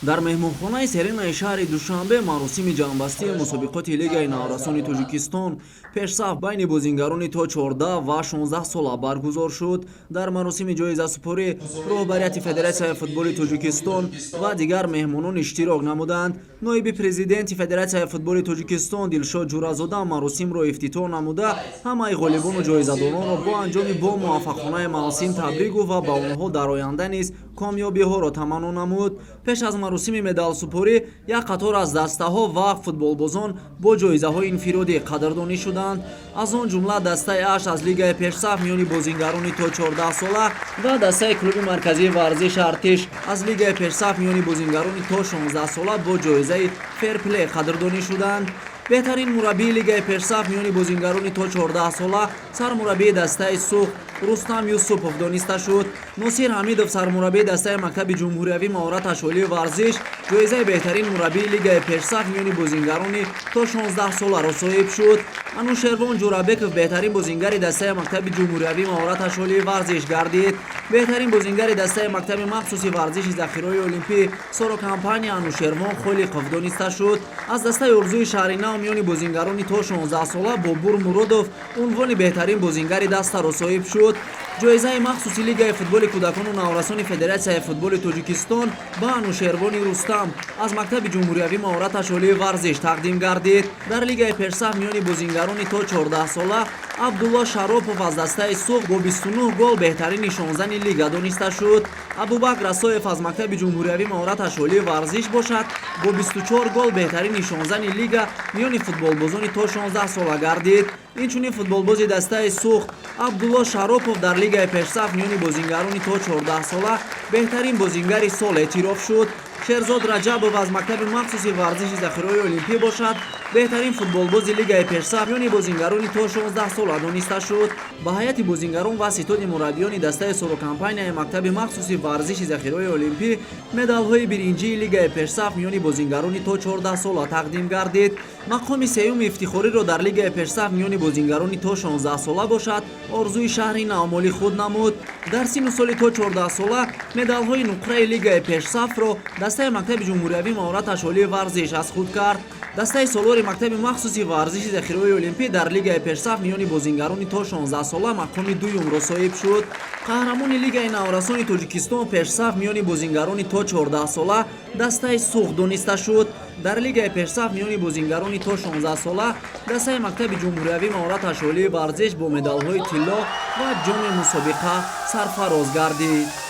Дар меҳмонхонаи Серенаи шаҳри Душанбе маросими ҷамъбастии мусобиқоти Лигаи наврасони Тоҷикистон пешсаф байни бозингарони то 14 ва 16 сола баргузор шуд. Дар маросими ҷоизасупорӣ роҳбарияти Федератсияи футболи Тоҷикистон ва дигар меҳмонон иштирок намуданд. Ноиби президенти Федератсияи футболи Тоҷикистон Дилшод Ҷӯразода маросимро ифтитоҳ намуда, ҳамаи ғолибону ҷоизадоронро бо анҷоми бомуваффақонаи мавсим табрик гуфт ва ба онҳо дар оянда низ комёбиҳоро таманно намуд. Пеш аз маросими медалсупорӣ як қатор аз дастаҳо ва футболбозон бо ҷоизаҳои инфиродӣ қадрдонӣ шуданд. Аз он ҷумла дастаи Ашт аз лигаи пешсаф миёни бозингарони то 14 сола ва дастаи клуби марказии варзиш Артиш аз лигаи пешсаф миёни бозингарони то 16 сола бо ҷоизаи ферплей қадрдонӣ шуданд. Беҳтарин мураббии лигаи пешсаф миёни бозингарони то 14 сола сармураббии дастаи Суғд Рустам Юсупов дониста шуд. Носир Ҳамидов, сармураббии дастаи мактаби ҷумҳуриявӣ маҳораташ олии варзиш, ҷоизаи беҳтарин мураббии лигаи пешсаф миёни бозингарони то 16 соларо соҳиб шуд. Анушервон Ҷӯрабеков беҳтарин бозингари дастаи мактаби ҷумҳуриявӣ маҳораташ олии варзиш гардид. Беҳтарин бозингари дастаи мактаби махсуси варзиши захираҳои олимпӣ Соро Компания Анушервон Холиқов дониста шуд. Аз дастаи Орзуи шаҳри Нав миёни бозингарони то 16 сола Бобур Муродов унвони беҳтарин бозингари дастаро соҳиб шуд. Ҷоизаи махсуси лигаи футболи кӯдакону наврасони Федератсияи футболи Тоҷикистон ба Анушервони Рустам аз мактаби ҷумҳуриявӣ маҳораташ олии варзиш тақдим гардид. Дар лигаи пешсаф миёни бозингарони то 14 сола Абдулло Шаропов аз дастаи Суғд бо 29 гол беҳтарин нишонзани лига дониста шуд. Абубакр Расоев аз мактаби ҷумҳуриявӣ маҳораташ олии варзиш бошад, бо 24 гол беҳтарин нишонзани лига миёни футболбозони то 16 сола гардид. Инчунин футболбози дастаи Суғд Абдулло Шаропов дар лигаи пешсаф миёни бозингарони то 14 сола беҳтарин бозингари сол эътироф шуд. Шерзод Раҷабов аз мактаби махсуси варзиши захираҳои олимпӣ бошад, беҳтарин футболбози лигаи пешсаф миёни бозингарони то 16 сола дониста шуд. Ба ҳайати бозингарон ва ситоди мураббиёни дастаи Сорокомпанияи мактаби махсуси варзиши захираҳои олимпӣ медалҳои биринҷии лигаи пешсаф миёни бозингарони то 14 сола тақдим гардид. Мақоми сеюми ифтихориро дар лигаи пешсаф миёни бозингарони то 16 сола бошад, Орзуи шаҳри Нав моли худ намуд. Дар синну соли то 14 сола медалҳои нуқраи лигаи пешсафро дастаи мактаби ҷумҳуриявӣ маҳораташ олии варзиш аз худ кард. Дастаи Солори мактаби махсуси варзиши захираҳои олимпӣ дар лигаи пешсаф миёни бозингарони то 16 сола мақоми дуюмро соҳиб шуд. Қаҳрамони лигаи наврасони Тоҷикистон пешсаф миёни бозингарони то 14 сола дастаи Суғд дониста шуд. Дар лигаи пешсаф миёни бозингарони то 16 сола дастаи мактаби ҷумҳуриявӣ маҳораташ олии варзиш бо медалҳои тилло ва ҷоми мусобиқа сарфароз гардид.